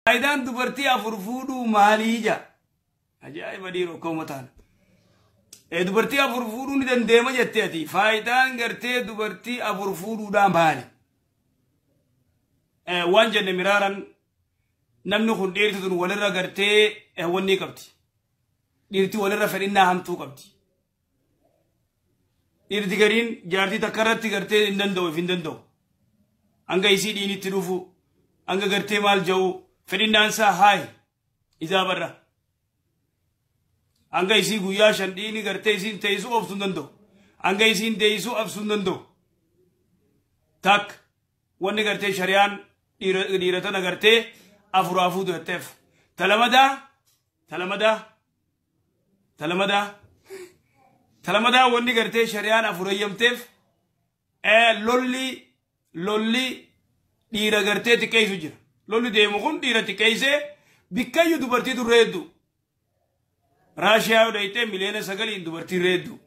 Faayidaan dubartii afur fuudhuu maalii jaa? Ajaa'iba dhiiroo akka uummataan. Dubartii afur fuudhuu ni dandeema jettee ati. Faayidaan gartee dubartii afur fuudhuudhaa maali? Waan jenne miraaran namni kun dhiirti tun walirra gartee wanni qabdi. Dhiirti walirra fedhinnaa hamtuu qabdi. Dhiirti gariin jaartii takka irratti gartee hin danda'u hin danda'u. Hanga isii dhiinitti dhufu hanga gartee maal ja'u fedhinnaan isaa haayi isaa barra. Hanga isii guyyaa shan dhiini gartee isiin teessuu obsuu hin danda'u. Hanga isiin deessuu obsuu hin danda'u. Takka wanni gartee shari'aan dhiira tana gartee afuraafuu jetteef. Talamadaa talamadaa talamadaa talamadaa wanni gartee shari'aan afurayyamteef lolli dhiira gartee xiqqeessu jira. Lolli deemu kun dhiira xiqqeessee bikkayyuu dubartii durree hedduu. Raashiyaa yoo dhayitee 9 miliyoona dubartii reeddu.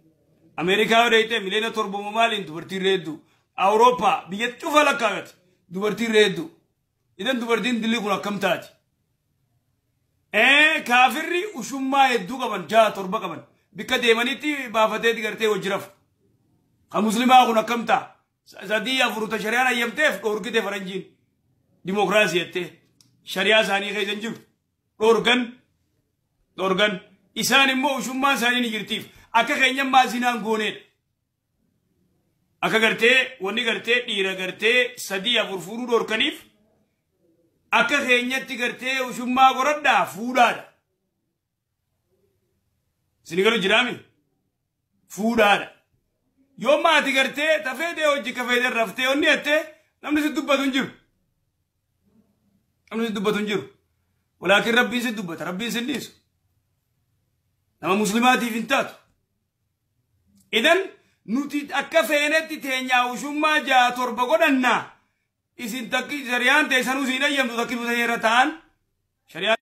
Ameerikaa yoo dhayitee 7 miliyoona maaliin dubartii reeddu. Awurooppaa biyya cufa lakkaa'ate dubartii reeddu. Idan dubartiin dilii kun akkam taati? Kaafirri ushummaa hedduu qaban jaha torba qaban bikka deemanitti baafatee gartee wajji rafu. Kan muslimaa kun akkam ta'a? Sadii afur ta shari'aan hayyamteef dhoorgite faranjiin. Dimookiraasii jettee shari'aa isaanii keessa hin jiru. Dhoorgan dhoorgan. Isaan immoo ushummaan isaanii ni jirtiif akka keenyammaa zinaan gooneedha. Akka gartee wanni gartee dhiira gartee sadii afur fuudhuu dhoorkaniif akka keenyatti gartee ushummaa godhadhaa fuudhaadha. Isin galu jiraami? Fuudhaadha. Yoo maati gartee tafeetee hojii kafeetee raftee onni jettee namni si dubbatu hin jiru. Namni si dubbatu hin jiru. Walaakin rabbiin si dubbata rabbiin si dhiisu. Nama muslimaatiif hin taatu. Idan nuti akka feenetti teenyaa ushummaa ja'a torba godhannaa isin takki shari'aan teessanuu siin ayyamtu takki irra ta'an shari'aan.